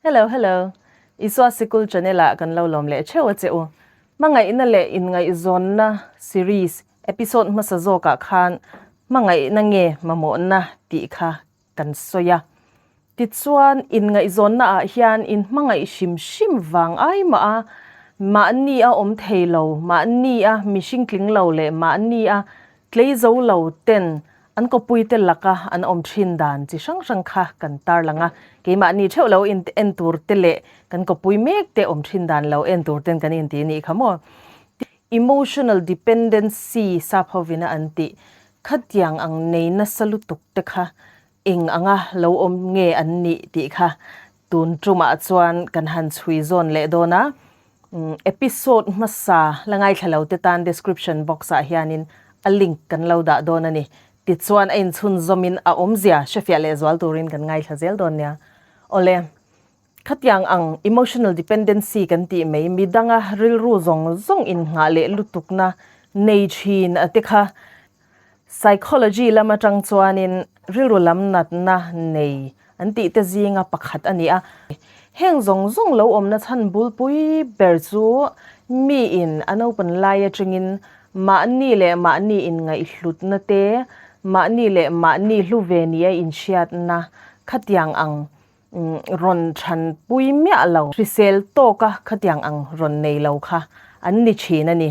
Hello hello. Isua Sikul channel ah kan lo lawm leh theuh a che u. Hmangaihna leh inngaihzawnna series episode hmasa zawkah khan hmangaihna nge mamawhna tih kha kan sawi a. Tichuan, inngaihzawnna ah hian inhmangaih hrim hrim vang ai mah a, mahni a awm thei lo, mahni a mihring tling lo leh mahni a tlei zo lo ten an kawpuite laka an awm thin dan chi hrang hrang kha kan tarlang a. Keimahni theuh lo in en tur te leh kan kawpui mek te awm thin dan lo en tur ten kan inti nih kha maw? Emotional dependency sap hovina an tih khatiang ang nei nasa lutuk te kha eng anga lo awm nge an nih tih kha tun tumah chuan kan han chhui zawn leh dawn a. Episode hmasa la ngaithla lo te tan description box ah hianin a link kan lo dah dawn a ni. Tichuan a inchhunzawmin a awmzia hrefiah lehzual turin kan ngaithla zel dawn nia. Awle. Khatiang ang emotional dependency kan tih mai, midanga rilru zawng zawng innghah leh lutukna nei thin a te kha psychology lam atang chuanin rilru lam natna nei an tih te zinga pakhat a ni a. Heng zawng zawng lo awmna chhan bulpui ber chu miin an open lai atangin mahni leh mahni inngaihhlutna te, mahni leh mahni hlu ve nia inhriatna khatiang ang rawn thanpui miah lo. Hrisel tawka khatiang ang rawn nei lo kha an ni thin a ni.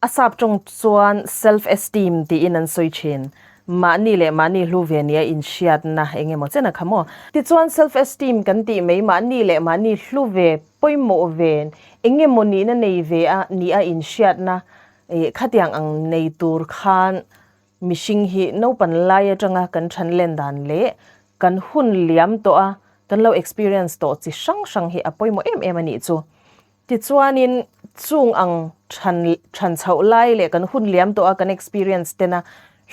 A sap tawng chuan self esteem tiin an sawi thin. Mahni leh mahni hlu ve nia inhriatna eng emaw chen a kha maw? Tichuan self esteem kan tih mai mahni leh mahni hlu ve, pawimawh ve, eng emaw nihna nei ve a nia inhriatna khatiang ang nei tur khan Mihring hi naupan lai atanga kan than len dan leh kan hun liam tawh a, kan lo experience tawh chi hrang hrang hi a pawimawh em em a nih chu. Tichuanin chung ang than than chhoh lai leh kan hun liam tawh a kan experience tena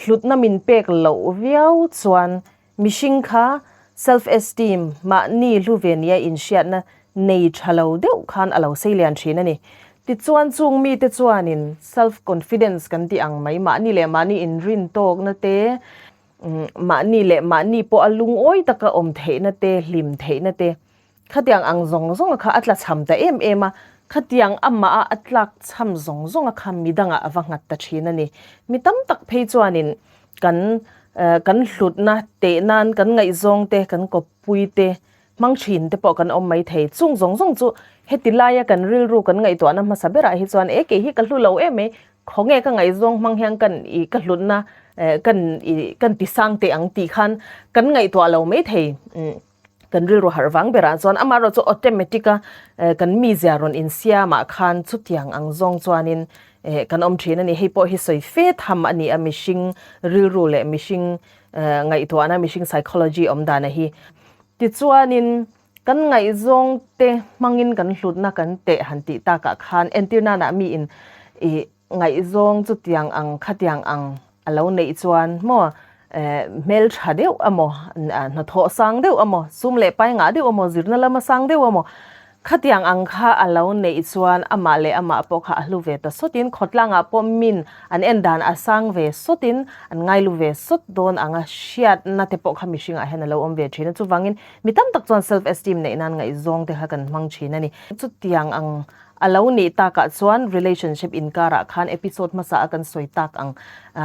hlutna min pek loh viau chuan Mihring kha self esteem, mahni hlu ve nia inhriatna nei tha lo deuh khan a lo sei lian thin a ni. Tichuan chung mite chuanin self confidence kan tih ang mai, mahni leh mahni inrin tawkna te, mahni leh mahni pawh a lungawi taka awm theihna te, hlim theihna te, Khatiang ang zawng zawnga kha a tlachham ta em em a, khatiang amah a a tlakchham zawng zawnga kha midangah a va nghat ta thin a ni. Mi tam tak phei chuanin kan kan hlutna teh nan kan ngaihzawng te, kan kawppui te, hmang thin te pawh kan awm mai thei. Chung zawng zawng chu heti laia kan rilru kan ngaihtuahna hmasa berah hi chuan e kei hi ka hlu lo em mai, khawnge ka ngaihzawng hmang hian kan i ka hlutna kan i kan ti sang teh ang tih khan kan ngaihtuah lo mai thei. Kan rilru harh vang berah chuan amaherawh chu automatic a kan mizia rawn insiamah khan chutiang ang zawng chuanin kan awm thin a ni. Hei pawh hi sawi fe tham a ni a, mihring rilru leh mihring ngaihtuahna, mihring psychology awm dana hi. Tichuanin kan ngaihzawng te hmangin kan hlutna kan teh han tih takah khan entir nanah miin ih Ngaihzawng chutiang ang khatiang ang a lo neih chuan maw hmel tha deuh emaw, hnathawh sang deuh emaw, sum leh pai ngah deuh emaw, zirna lama sang deuh emaw khatiang ang kha a lo neih chuan amah leh amah pawh kha a hlu ve ta sawtin khawtlangah pawh min an en dan a sang ve sawtin an ngailu ve sawt dawn anga hriatna te pawh kha mihringah hian a lo awm ve thin a. Chuvangin mi tam tak chuan self esteem neih nan ngaihzawng te kha kan hmang thin a ni. Chutiang ang A lo nih takah chuan relationship inkarah khan episode hmasa a kan sawi tak ang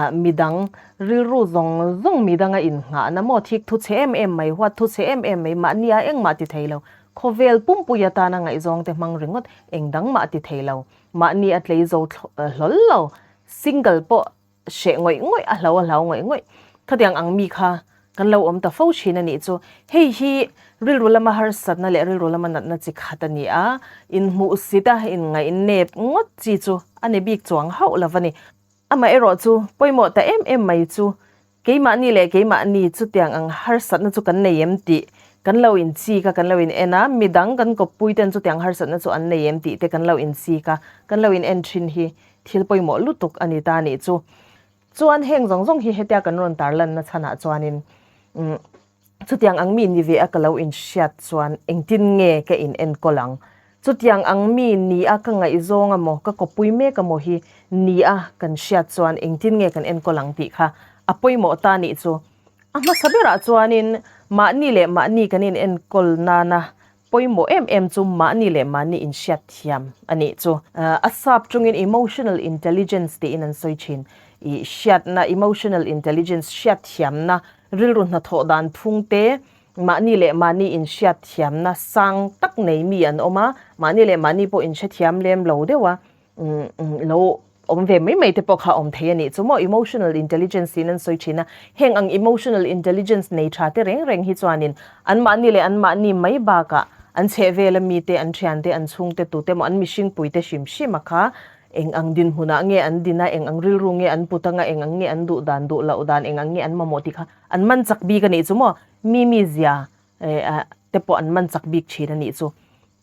midang rilru zawng zawng midanga innghahna maw thik thu chhe em em mai huat thu chhe em em mai mahnia engmah ti thei lo khawvel pumpui atana ngaihzawng te hmang ringawt engdang mah ti thei lo mahni a tlei zo hlawl lo single pawh hreh ngawih ngawih a hlo a hlau ngawih ngawih. Khatiang ang mi kha kan lo awm ta fo thin a nih chu. Hei hi rilru lama harsatna leh rilru lama natna chi khat a ni a, inhmuhsit a inngaih nep ngawt chi chu a ni bik chuang hauh lo a ni. Amaherawh chu pawimawh ta em em mai chu keimahni leh keimahni chutiang ang harsatna chu kan nei em tih kan lo inchik a, kan lo in en a, midang kan kawppui ten chutiang harsatna chu an nei em tih te kan lo inchik a, kan lo in en thin hi Thil pawimawh lutuk a ni ta nih chu. Chuan heng zawng zawng hi hetia kan rawn tarlanna chhanah chuanin umm chutiang ang mi ni ve a ka lo inhriat chuan engtin nge ka in enkawl ang? Chutiang ang mi ni a ka ngaihzawng amaw ka kawpui mek amaw hi ni a kan hriat chuan engtin nge kan enkawl ang tih kha a pawimawh ta nih chu. A hmasa berah chuanin mahni leh mahni kan in enkawl nana. pawimawh em em chu mahni leh mahni inhriat thiam a nih chu. A sap tungin emotional intelligence tiin an sawi thin. I hriatna, emotional intelligence, hriat thiamna, rilru hnathawh dan phung te, mahni leh mahni inhriat thiamna sang tak nei mi an awm a, mahni leh mahni pawh inhrethiam lem lo deuh a. lo awm ve mai mai te pawh kha awm thei a nih chu maw emotional intelligence tiin an sawi thin a, heng ang emotional intelligence nei tha te reng reng hi chuanin anmahni leh anmahni mai bakah an chhehvela mite, an thiante, an chhungte tute maw an mihringpui te hrim hrim a kha eng ang dinhmunah nge an din a, eng ang rilru nge an put anga, eng ang nge an duh dan duh loh dan, eng ang nge an mamawh tih kha an man chak bik a nih chu maw mi mizia te pawh an man chak bik thin a nih chu.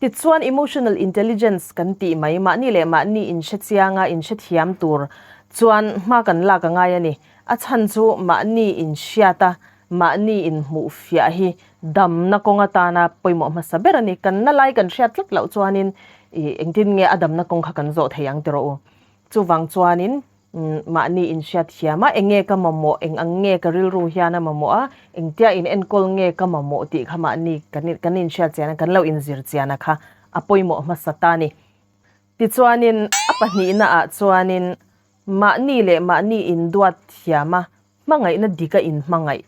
Tichuan emotional intelligence kan tih mai, mahni leh mahni inhre chianga inhre thiam tur chuan hma kan lak a ngai a ni. A chhan chu mahni inhriat a, mahni inhmuh fiah hi damna kawng atana pawimawh hmasa ber a ni. Kan na lai kan hriat tlat loh chuanin engtin nge a damna kawng kha kan zawh thei ang tiraw u. Chuvang chuanin Mahni inhriat thiam a, eng nge ka mamawh, eng ang nge ka rilru hian a mamawh a, engtia in enkawl nge ka mamawh tih kha mahni kan inhriat chian a, kan lo inzir chian a kha a pawimawh hmasa ta a ni. Tichuanin a pahnihna ah chuanin mahni leh mahni induat thiam a, hmangaihna dik a inhmangaih.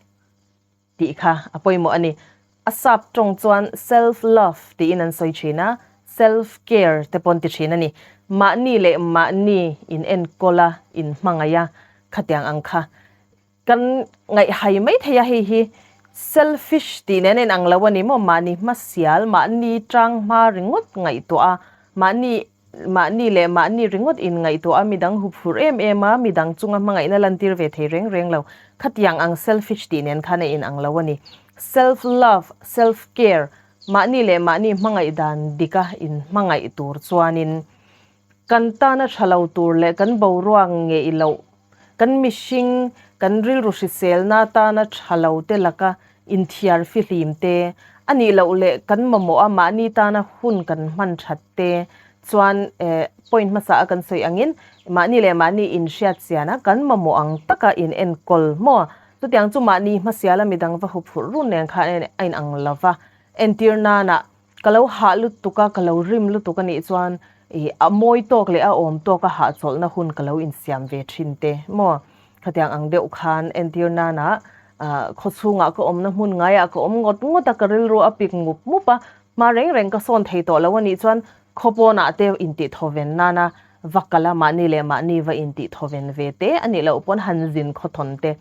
tih kha a pawimawh a ni. A sap tawng chuan self love tiin an sawi thin a, self care te pawh an ti thin a ni. Mahni leh mahni in enkawl a, in hmangaih a, khatiang ang kha kan ngaihhai mai thei a, hei hi selfish tih nen a inang lo a ni maw? Mahni hmasial, mahni tang hma ringawt ngaihtuah a, mahni Mahni leh mahni ringawt in ngaihtuah a, midang huphurh em em a, midang chunga hmangaihna lantir ve thei reng reng lo. Khatiang ang selfish tih nen khan a in ang lo a ni. Self love, self care, mahni leh mahni hmangaih dan dika in hmangaih tur chuanin kan tana tha lo tur leh kan boruak ngeih loh, kan mihring, kan rilru hriselna tana tha lo te laka inthiar fihlim te, a nih loh leh kan mamawh a mahni tana hun kan hman that te chuan point hmasa a kan sawi angin mahni leh mahni inhriat chian a kan mamawh ang taka in enkawl maw? Chutiang chu mahni hmasiala midang va huphurh run nen khan a inang lo va, entir nana ka lo hah lutuk a, ka lo rim lutuk a nih chuan ih a mawi tawk leh a awm tawk a hahchawlhna hun ka lo insiam ve thin te maw? Khatiang ang deuh khan entir nana khawchhungah ka awmna hmun ngaiah ka awm ngawt ngawt a, ka rilru a pik mup mup a, Hma reng reng ka sawn thei tawh lo a nih chuan khawpawnah te intih thawven nana va kal a, mahni leh mahni va intih thawven ve te a nih loh pawn han zin khawthawn te.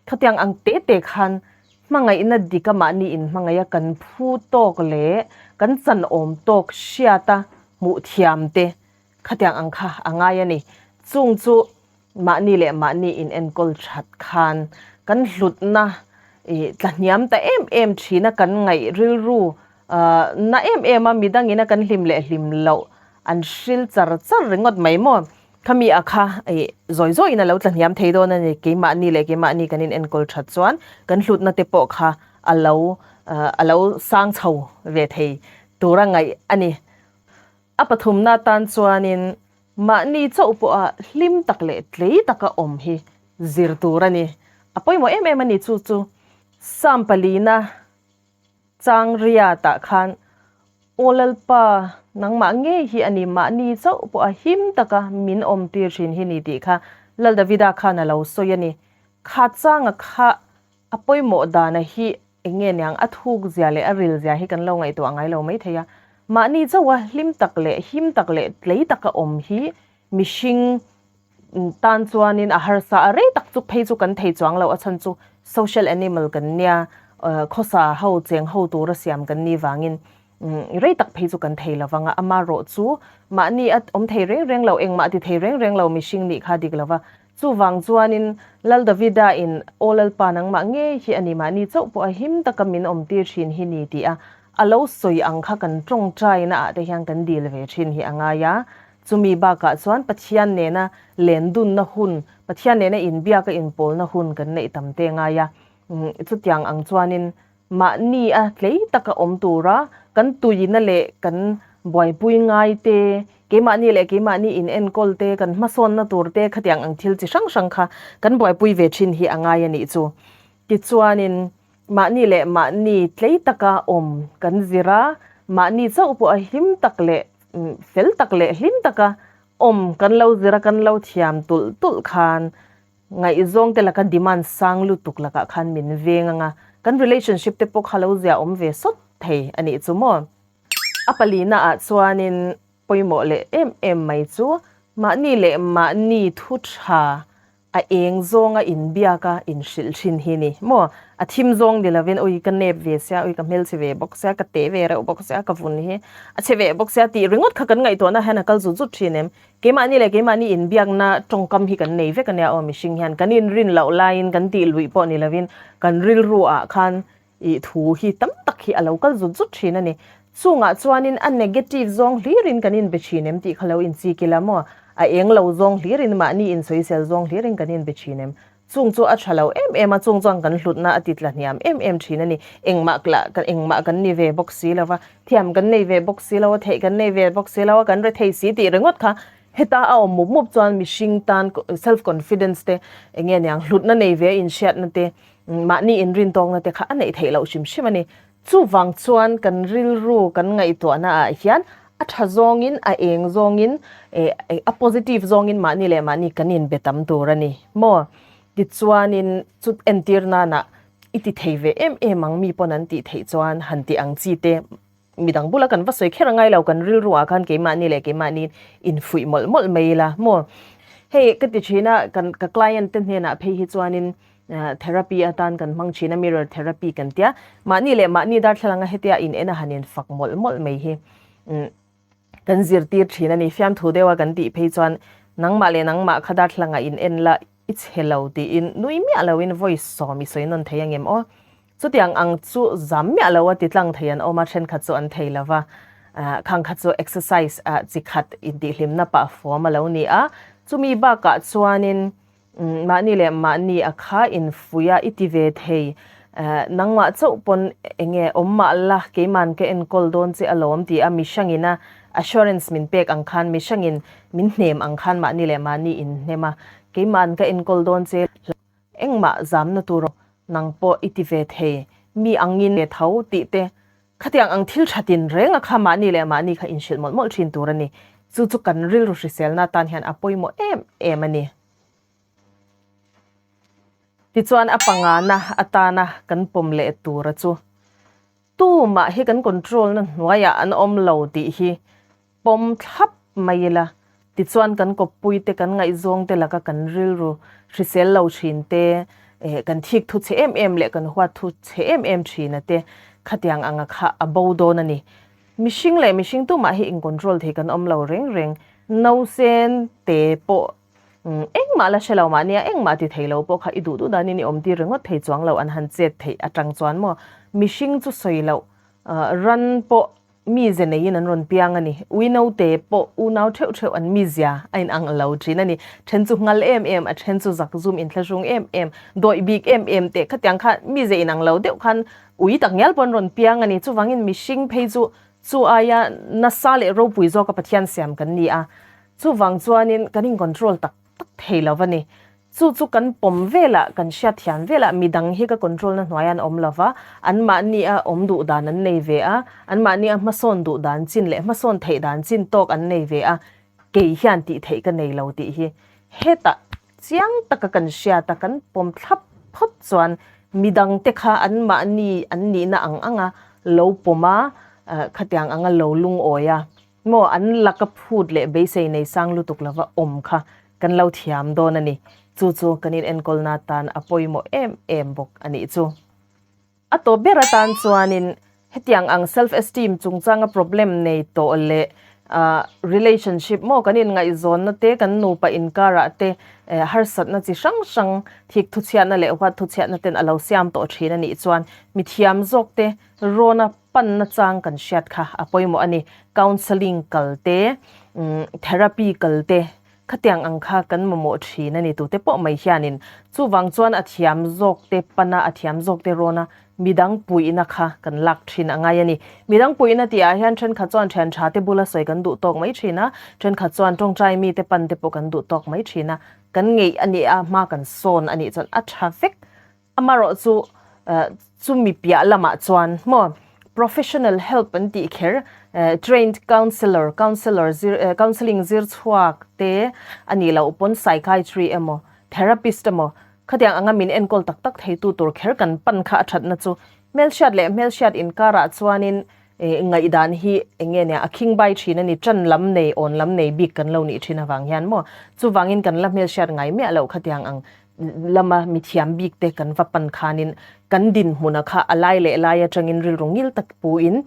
Khatiang ang te te khan hmangaihna dik a mahni inhmangaih a kan phu tawk leh kan chan awm tawk hriat a hmuh thiam te khatiang ang kha a ngai a ni. Chung chu Mahni leh mahni in enkawl that khan kan hlutna ih tla hniam ta em em thin a, kan ngaih rilru na em em a, midangin a kan hlim leh hlim loh an hril char char ringawt mai maw? Khami a kha ih zawi zawiin a lo tla hniam thei dawn a ni, keimahni leh keimahni kan in enkawl that chuan kan hlutna te pawh kha a lo a lo sang chho ve thei tur a ngaih a ni. A pathumna tan chuanin mahni chauh pawha hlim tak leh tlei taka awm hi zir tur a ni. A pawimawh em em a ni chu chu Psalm palina chang riatah khan Aw Lalpa, nangmah ngei hi a ni, mahni chauh pawha him taka min awm tir thin hi ni tih kha Lal Davida khan a lo sawi a ni. Kha changa kha a pawimawh dana hi Eng nge niang, a thuk zia leh a ril zia hi kan lo ngaihtuah ngai lo mai thei a. Mahni chauha hlim tak leh him tak leh tlei taka awm hi mihring tan chuanin a harsa a, rei tak chu phei chu kan thei chuang lo, a chhan chu social animal kan nia, khawsa ho cheng ho tura siam kan nih vangin rei tak phei chu kan thei lo vang a, amarawh chu mahni a awm thei reng reng lo, engmah ti thei reng reng lo mihring nih kha dik lo va, Chuvang chuanin Lal Davida in, Aw Lalpa nangmah ngei hi a ni mahni chauh pawh a him taka min awm tir thin hi ni tih a a lo sawi ang kha kan tawngtaina ah te hian kan dil ve thin hi a ngai a. Chumi bakah chuan Pathian nena len dunna hun, Pathian nena inbiaka inpawlna hun kan neih tam te ngai a. Chutiang ang chuanin Mahni a tlei taka awm tura kan tuina leh kan buaipui ngai te, keimahni leh keimahni in enkawl te, kan hmasawnna tur te khatiang ang thil chi hrang hrang kha kan buaipui ve thin hi a ngai a nih chu. Tichuanin mahni leh mahni tlei taka awm kan zir a, Mahni chauh pawh a hlim tak leh fel tak leh hlim taka awm kan lo zir a, kan lo thiam tulh tulh khan ngaihzawng te laka demand sang lutuk lakah khan min veng ang a, kan relationship te pawh kha lo zia awm ve sawt thei a nih chu maw. A palina ah chuanin pawimawh leh em em mai chu mahni leh mahni thu tha a eng zawnga inbiak a inhrilh thin hi ni maw? A thim zawng ni lovin ui ka nep ve sia, ui ka hmelchhe ve bawk sia, ka te ve reuh bawk sia, ka vun hi a chhe ve bawk sia tih ringawt kha kan ngaihtuahna hian a kal zut zut thin em? Keimahni leh keimahni inbiakna tawngkam hi kan nei vek ania aw mihring hian kan inrin loh laiin kan tih luih pawh ni lovin kan rilru ah khan Ih thu hi tam tak hi a lo kal zut zut thin a ni. Chungah chuanin a negative zawng hlirin kan inbe thin em tih kha lo inchik ila maw? A eng lo zawng hlirin mahni insawisel zawng hlirin kan inbe thin em? Chung chu a tha lo em em a, chung chuan kan hlutna a ti tla hniam em em thin a ni. Engmah lah engmah kan ni ve bawk si lo va, thiam kan nei ve bawk si lo a, theih kan nei ve bawk si lo a, kan rethei si tih ringawt kha heta a awm mup mup chuan mihring tan self confidence te eng nge niang hlutna nei ve a inhriatna te Mahni inrintawkna te kha a neih theih loh hrim hrim a ni. Chuvang chuan kan rilru kan ngaihtuahna ah hian a tha zawngin, a eng zawngin, a positive zawngin mahni leh mahni kan inbe tam tur a ni maw? Tichuanin chu entir nana i ti thei ve em em ang mi pawn an tih theih chuan han ti ang chi te Midang bula kan va sawi kher a ngai lo, kan rilru ah khan keimahni leh keimahni infuih mawlh mawlh mai ila maw? Hei ka ti thin a, kan ka client te hnenah phei hi chuanin therapy atan kan hmang thin a, mirror therapy kan tia, mahni leh mahni darthlalang a hetia in en a han infak mawlh mawlh mai hi kan zirtir thin a ni. Fiamthu deuha kan tih phei chuan nangmah leh nangmah kha darthlalang ah in en la i chhe lo tiin nui miah loin voice sawm i sawi nawn thei angem aw? Chutiang ang chu zam miah lo a ti tlang thei an awm a, thenkhat chu an thei lo va. Khang kha chu exercise chi khat intihhlimna pah fuam a lo ni a. Chumi bakah chuanin mahni leh mahni a kha infuih a, i ti ve thei. Nangmah chauh pawn enge awm mah la, keiman ka enkawl dawn che alawm ti a mihrangin a assurance min pek ang khan, mihrangin min hnem ang khan mahni leh mahni inhnem a, keiman ka enkawl dawn che. Engmah zamna tur nang pawh i ti ve thei, mi angin ve tho tih te, khatiang ang thil tha tin reng a kha mahni leh mahni kha inhrilh mawlh mawlh thin tur a ni. Chu chu kan rilru hriselna atan hian a pawimawh em em a ni. Tichuan a pangana atana kan pawm leh tura chu tumah hi kan control na hnuaiah an awm lo tih hi pawm thlap mai ila, tichuan kan kawppui te, kan ngaihzawng te laka kan rilru hrisel lo thin te, kan thik thu chhe em em leh kan huat thu chhe em em thina te khatiang anga kha a bo dawn a ni. Mihring leh mihring tumah hi in control thei kan awm lo reng reng, nausen te pawh engmah la hre lo mahnia engmah ti thei lo pawh kha i duh duh danin i awm tir ringawt thei chuang lo an han chet theih atang chuan maw mihring chu sawi loh ran pawh Mize neiin an rawn piang a ni. Ui naute pawh unau theuh theuh an mizia a inang lo thin a ni. Then chu nghal em em, a then chu zak zum inthlahrung em em, dawih bik em em teh khatiang kha mize inang lo deuh khan ui tak ngial pawh an rawn piang a ni. Chuvangin mihring phei chu chu aia nasa leh ropui zawka Pathian siam kan ni a. Chuvang chuanin kan in control tak tak thei lo a ni. Chu chu kan pawm velah, kan hriatthiam velah midang hi ka control na hnuaiah an awm lo va, anmahni a awm duh dan an nei ve a, anmahni a hmasawn duh dan chin leh hmasawn theih dan chin tawk an nei ve a, kei hian tih theih ka nei lo tih hi hetah chiang taka kan hriat a, kan pawm thlap phawt chuan midang te kha anmahni an nihna ang anga lo pawm a, khatiang anga lo lungawi a. Maw an laka phut leh beisei nei sang lutuk lova awm kha kan lo thiam dawn a ni. Chu chu kan in enkawlna atan a pawimawh em em bawk a nih chu. A tawp ber atan chuanin hetiang ang self esteem chungchanga problem nei tawh leh relationship maw kan inngaihzawnna te kan nupa inkarah te harsatna chi hrang hrang thik thuchhiatna leh huat thuchhiatna ten a lo siam tawh thin a nih chuan mithiam zawk te rawna panna chang kan hriat kha a pawimawh a ni. Counselling kal te, therapy kal te khatiang ang kha kan mamawh thin a ni tute pawh mai hianin. Chuvang chuan a thiam zawk te pana a thiam zawk te rawna midang puihna kha kan lak thin a ngai a ni. Midang puihna tih ah hian thenkhat chuan thian tha te bula sawi kan duh tawk mai thin a, thenkhat chuan tawngtai mi te pan te pawh kan duh tawk mai thin a. Kan ngeih a nih a, hma kan sawn a nih chuan a tha vek. Amarawh chu chumi piah lamah chuan maw Professional help an tih kher, trained counsellor, counsellor zir, counselling zir chhuak te a nih loh pawn psychiatry emaw, therapist emaw, khatiang anga min enkawl tak tak theitu tur kher kan pan kha a thatna chu hmelhriat leh hmelhriat inkarah chuanin ngaihdan hi eng nge nia a khingbai thin a ni, tan lam nei, awn lam nei bik kan lo nih thin avang hian maw chuvangin kan la hmelhriat ngai miah loh khatiang ang lama mithiam bik te kan va pan khanin kan dinhmuna kha a lai leh lai atangin rilru ngil tak puin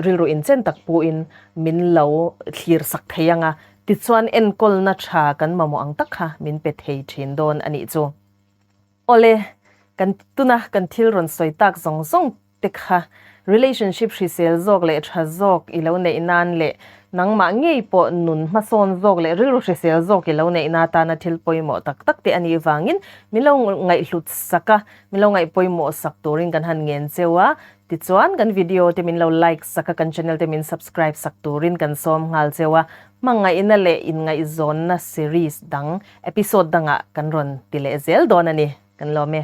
rilru inchen tak puin min lo thlir sak thei ang a, tichuan enkawlna tha kan mamawh ang tak kha min pe thei thin dawn a nih chu. Awle, kan tuna kan thil rawn sawi tak zawng zawng te kha relationship hrisel zawk leh tha zawk i lo neih nan leh nangmah ngei pawh nun hmasawn zawk leh rilru hrisel zawk i lo neih na atana thil pawimawh tak tak te a nih vangin min lo ngaihhlut sak a, min lo ngaih pawimawh sak turin kan han ngen cheu a, tichuan kan video te min lo like sak a, kan channel te min subscribe sak turin kan sawm nghal cheu a, hmangaihna leh inngaihzawnna series dang episode dangah kan rawn ti leh zel dawn a ni, kan lawm e.